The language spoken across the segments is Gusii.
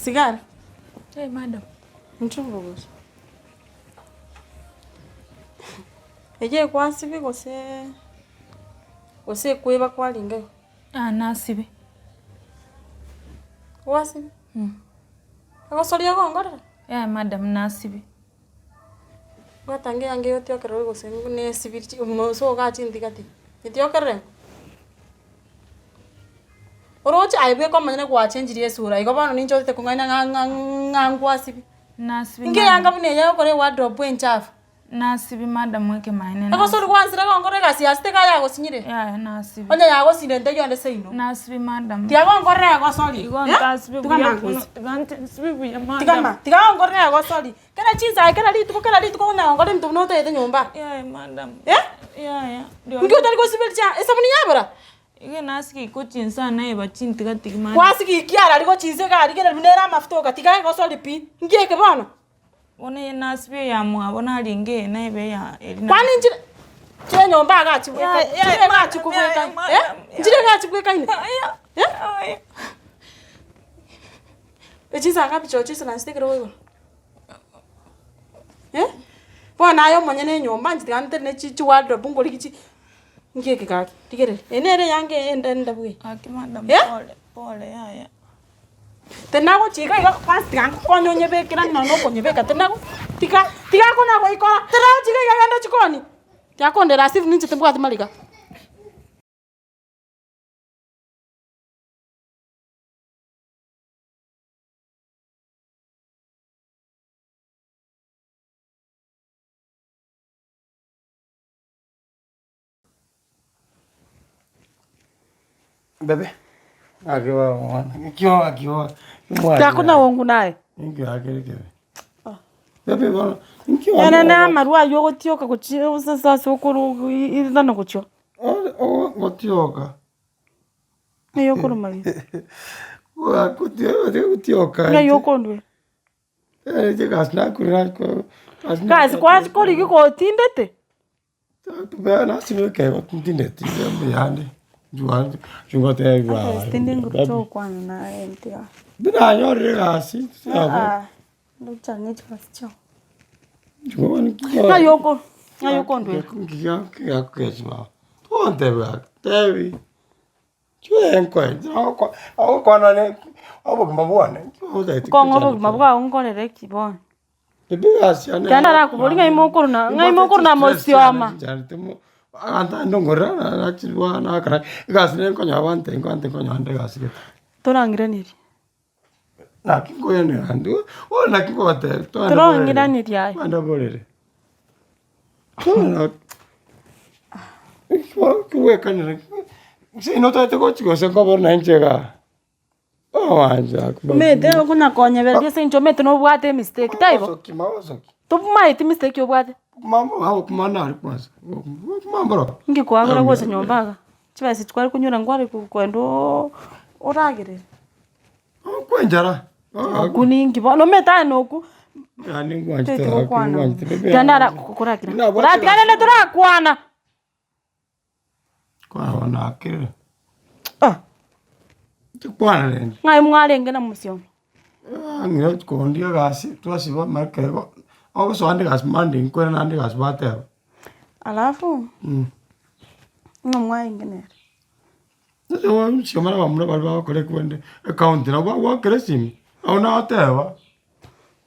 Sigara. Eh madam. Inchuo bogoso. Eyio ekwasibia gose gose ekweba kwaringa igo? Ah nasibe. Gwasibia? Egosoria ogongorera? Yaya madam nasibe. Bwata nge eanga eye otiokerere gose nesibiri chi moso igaa chintigati, etiokerere? Oroche aye bweka omonyene gwachengirie esura igo bono ninche otete kong'aina ng'a ng'a ng'a ngwasibia. Nasibi Inki madam. eyanga buna eye egokora ewardrobe enchafu? Nasibi madam ekemaene Egosori nasibi. gwansire gonkora egasi yase tiga yagosinyire? Yaya nasibi. Onye yagosire nteiyo onde seino. Nasibi madam. Tiga gonkorera egosori, Igo eh? ntasibi Tiga buya mangosi. tiga ntasibi buya madam. Tiga ma, tiga gonkorera egosori. Kera chinsa kera rituko kera rituko onya gonkora ebinto buna otaete nyomba. Yaya madam. Eh? Yaya. Inki otari gosiberia chia esabuni yabora? Iga nasige gochinsa naeba chintigatigi madam. Kwasiga ekiara aria gochinsa iga rigereria buna ere amafuta oka tiga egosori pi, inki eke bono? Bono eye nasibia eyamwabo narenge eye naeba eya eri na. Kwani nchire chire nyomba iga chibwekaine chire iga chikobwekaine eh, nchire iga chibwekaine eh? Echinsa ngapi chio chisaransi ekero oigoro eh? Bono aye omonyene enyomba inche tiga ntenene chi chiwardrobe ngorigia chi. Inki eke gaki? Rigereria, eye nere eyanga eye ende endabu eye. Gaki madam Eh? pole pole yaya. Tinagochika iga kwanza tiga nkokonye onyebekere ang'e nonya okonyebeka tinago tiga tiga kona goikora tinagochika iga genda chikoni, tiga kondera as if ninche timbwati mariga. Bebe, gaki bono mwana, nki gaki bono, mwana. Takuna wongu naye. Ninki gaki ere kebe? Bebe bono, ninki Ere na amarwa aywo ogotioka gochia ase ase okoro ithano gochia. Gotioka. Ng'ai okoroma Gotioka. Ng'ai okondwera. Egasi nakorire Gasi kwachia korigia gotindete. Ng'ai oko ng'ai okondwera. Kong'a obogima bwao nkorere ki bono? Ekero narakoborie ng'ai mokorwa ng'ai mokorwa na mosioma. Torang'iranerie. Torang'iranerie aye. Omanyete okona konyebereria ase eng'encho omanyete nobwate emistake taibo? Tomaeti mistake obwate? Inki kwagora gocha nyomba iga? Chibesa echi kware konyora nkware kogenda ooo oragerere. Okwo ninki bono omanyete aye nokwo toeti gokwana bobe. Tiga ndara korakira koratiga rende torakwana. Ng'ai mwarenge na mosioma? Alafu, ng'a mwarenge nere?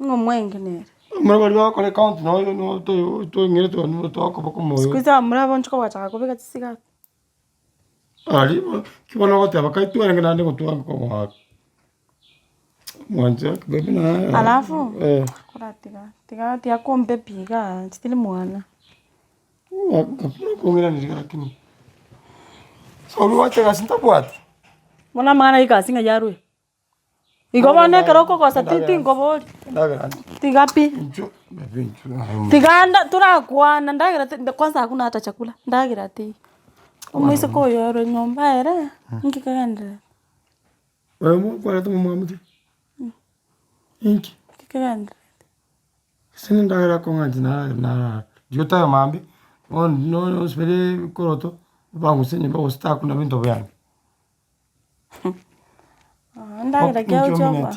Ng'a mwarenge nere? Siku hizi abamura bonsi kobachaka kobeka chisigati. Alafu, koratiga tiga tiga kombe pi igaa inche tindi mwana. Bono amang'ana ya egasi ng'ai arwe? Igo bono ekero okogosa ti tinkoboria, tiga pi, tiga nda torakwana ndagera ti kwanza hakuna hata chakula, ndagera teiyo. Omoiseke oyo ore nyomba ere, inki kegendererete? Inki kegendererete? Endagera ki agochia okoa?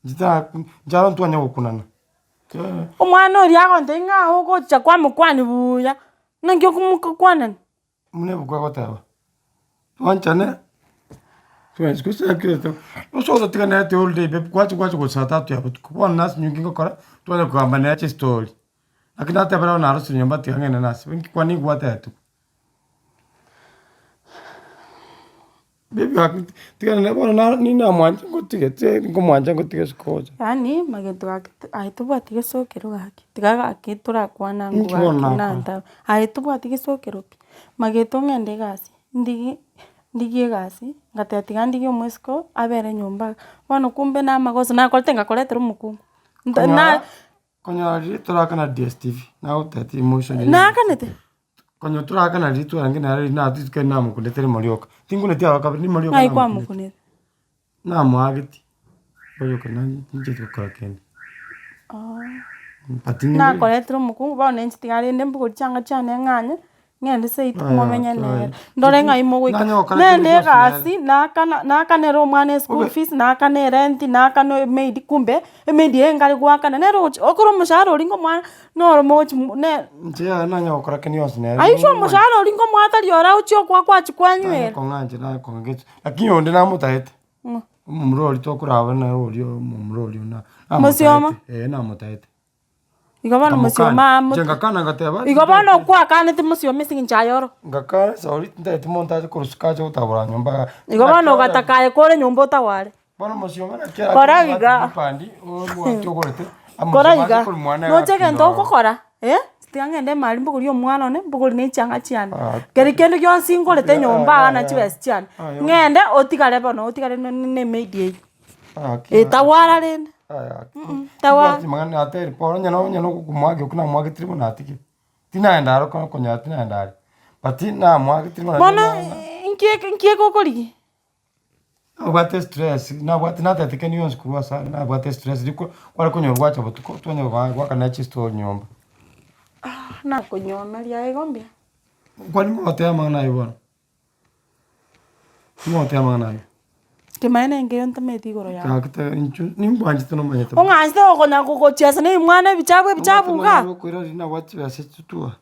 Inche tara inche aro ntwanya gokunana. Omwana oria agontebia ng'a ogocha kwamokwania buya, naki okomokwanani? Buna ebuku egoteba, twanchane twensi gose ekero ase ototiganereti all day babe gwacha gwacha gocha saa tatu ya botuko, bono nase inwe ngokora, twanya kogamba nere chistori. Lakini natebire bono narosire nyomba tiga ng'ende nase inki kwani ngwatebetigwe. Babe gaki tiga nere bono naro ninamwancha ngotige tiga nkomwancha ngotige isiko gocha. Yaani magento gaki aye tobwati gesokero gaki, tiga gaki torakwana Inki ng'o bono gaki nakora? nantaba, aye tobwati gesokero pi, mageto ng'ende egasi, ndigi ndigie egasi, ngateba tiga ndigie omosiko abere nyomba iga, bono kumbe na amagoso nakorete ngakoretera omokungu, nta na Konyora konyora riria torakana DSTV, nagotebi emotion eye. Naakanete? Konya torakana riria twarenge nere riria na rituko erio namokunete rimo rioka, tinkuneti aba kabere rimo rioka Ng'ai namokunete. kwamokunete? Namoageti, oyoka nanye tincheti gokora kende. But nigo Nakoretire omokungu bono inche tiga rende mbogori chianga chiane ng'anye, ng'ende seito Aya, momenye aya. nere. Ndore ng'ai mogoika. Nanye gokora Nende kende gionsi nere. egasi, naakana naakanere omwana eschool Obe- fees, naakane erent, naakane emaid kumbe, emaid eye nkare goakana nere ogochi okore omoshahara oria ngomwana noro mogochi mo ne. Inche yaya nanye gokora kende gionsi nere. Aye omoshahara oria ngomoa tari ora ochie okoa kwachia Nanye kwanywera. kong'ancha naye kong'echa, lakini onde namotaete. Ng'o? Omomura oria tokoraba nere oria omomura oria na Mosioma? namotaete, eh namotaete. Igo bono mosioma Nkamokania, inche amote. ngakana ngateba Igo bono okwakanete mosioma ase eng'encho aye oro. Ngakana sorry tintageti monto ache korusuka ache gotabora nyomba igaa. Igo Naki bono ore ogataka aye kore nyomba otaware. Bono mosioma naki arache Kora omwate iga. blue band, omwate ogorete, Kora amosioma ache iga, korwa mwane noche egasi egento noro. ogokora eh, tiga ng'ende emari mbogorie omwana one, mbogorie na echianga chiane. Ah. Keri kende gionsi ngorete Ah, nyomba ah, iga na ah. chibesa chiane, Ah, ah. ng'ende otigare bono otigare na na emaid eywo. Ah, Etawara rende. Ah, Tawara. Tibwati mang'ana natebire pore onye onye nokomoaka okwo namoaketire buna atige. Tinaenda aro ko konyora tinaenda are, but namoaketire buna Bono nki nki egokorigia? Nabwate stress, nabwate natete kende gionsi korwa ase are, nabwate stress riko kware konyora gwacha botuko twanye goakana chistori nyomba. Nakonyomeria aye igo mbuya. Kwani ngogoteba amang'ana ayio bono? Ng'o ogoteba amang'ana ayio? Kemanyeene nkeyo ntameti igoro yao. Gaki teba inchu ninkwanchete nomanyete bobe. Ong'anchete gokonya gogochiesa na ebimwana ebichabu ebichabu igaa. Okoira riria nabwate chibesa chituo.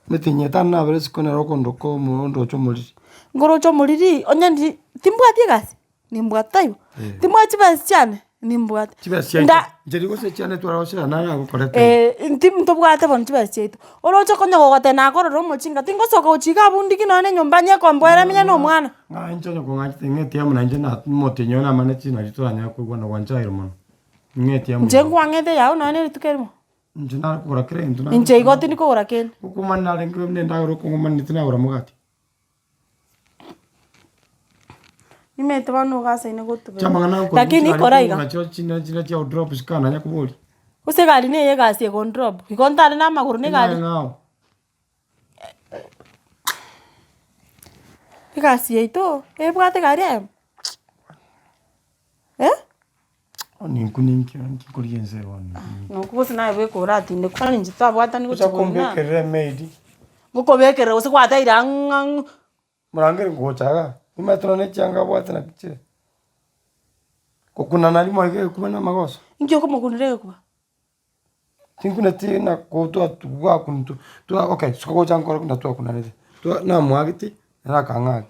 Emetienyi etano nabere isiko nere okondoka omo ondoche omoriri. Nkoroche omoriri, onye ndi timbwati egasi, nimbwate taibo? Timbwati chibesa chiane, nimbwate. Chibesa chiaito, Nda inche gose chiane twarosire naragokorete. Eh, nti ntobwate bono chibesa chiaito, oroche konya gogoteba nakorora omochinga, tingosoka gochia iga abwo ndiki nonye na enyomba nyekomboera menye na omwana. Ng'a inche onye kong'achete ng'a etiamu nainche na omotienyi oyo namane chinari toranyare koigwana gwanchaire mono, ng'a etiamu Inche nkwang'ete yago nonye na rituko erimo. Inche nare kogora kera egento Inche igo tindi kogora kende. Okomani narenge buna endagera okong'omani tinagora mogati. Nimanyete bono iga asaine gotubera. Chiamang'ana agokora Lakini chigari kora iga. okong'ora chio chinde chire chia odrop chikananya koboria. Gose egari neye egasi egondrop, igo ntare na amagoro na egari. Ng'ao. Egasi yaito, ebwate egari eyemo? Eh? Ninkwe ninki ninki nkorigia ense eye bono ninkwe. Nokwo gose naye bweka oratindekwe kwani inche twabwatani Gocha gochia korina. kombekerera emaid. Ngokobekerera gose gwateire ang'u ang'u. Morangeri ngocha igaa, omanyete nonye chianga abwate naki chire. Gokunana rimo iga egekuba na amagoso. Inki okomokunera egekuba? Tinkuneti na gotwa gwakuntu twa okay siko gocha nkore buna twakunanete, twa namoageti, nere akang'akia.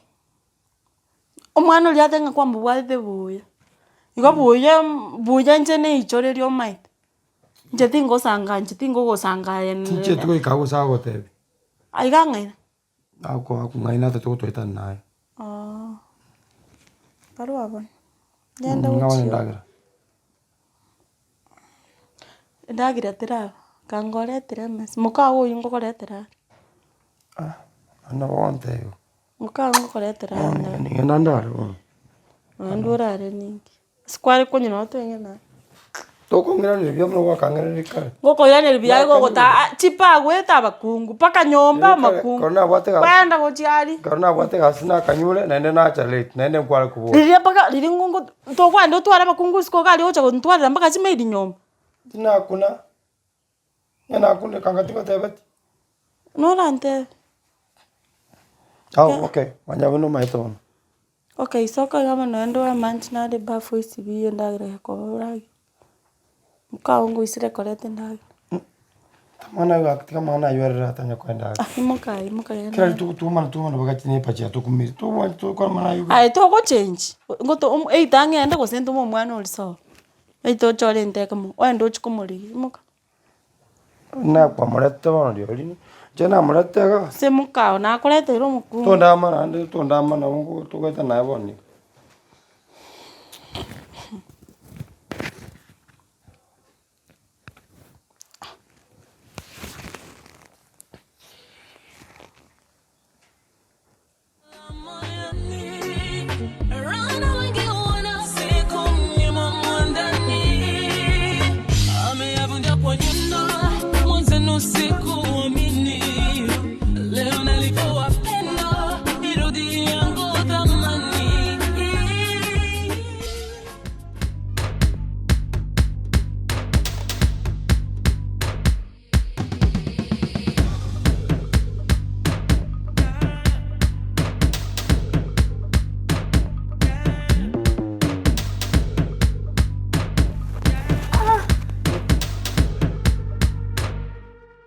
Omwana oria ate ng'a kwamobwatete buya, igo buya buya inche neichoreria omaete, inche tingosanga inche tingogosanga aye Tinchieti goika agwo ase agotebia. Aiga ang'aina. Ako akong'aina atachia gotoetana naye. Barua bono, ngende Ng'a bono gochia. endagera. Endagera teraba, kangoretera emesa, mokao oywo ngokoretera are. Ah, nabo ogontebia. Mokao ngokoretera are endagera. Nigenda ndare bono. Naende orare ninki? Ase kware konywa nabo tweng'e naye. Tokong'iraneria buya buna gwakang'iraneria kare. Ngokoiraneria buya igo ogota aa chipagoete abakungu mpaka nyomba amakungu. Ekero nabwate egasi. Kwaenda gochia aria. Ekero nabwate egasi nakanyure naende nacha late naende nkware koboka. Riria mpaka riria ngongo tokogenda otware abakungu isiko iga aria ogocha gontwarera mpaka chimaid nyomba. Tinakuna, onye nakuna kanga tigotebeti. Norantebe. Ah okay, manya buna omaete bono. Okay soka iga bono naende oamanche nare ebafu oisibie endagera yakoba oragere. Mokao ngoisire koreta endagera. Mwana oyo gaki tiga mwana aywo arere atanya koenda are. Ah imoka aye imoka genda. Kera rituko twomana twomana bagachi ne epachi yatokumire tobwanchi tokora amang'ana aywo. Aye togochengi, ngoto omo either ng'ende gose ntome omwana oria sobo, either ochore enteke mo, oende ochie komorigia, imoka. Nakwamorete bono rirorio, inche namorete igaa. Ase mokao nakoreteire omokungu. Tondama naende tondama nabo ngo togoeta naye bono iga.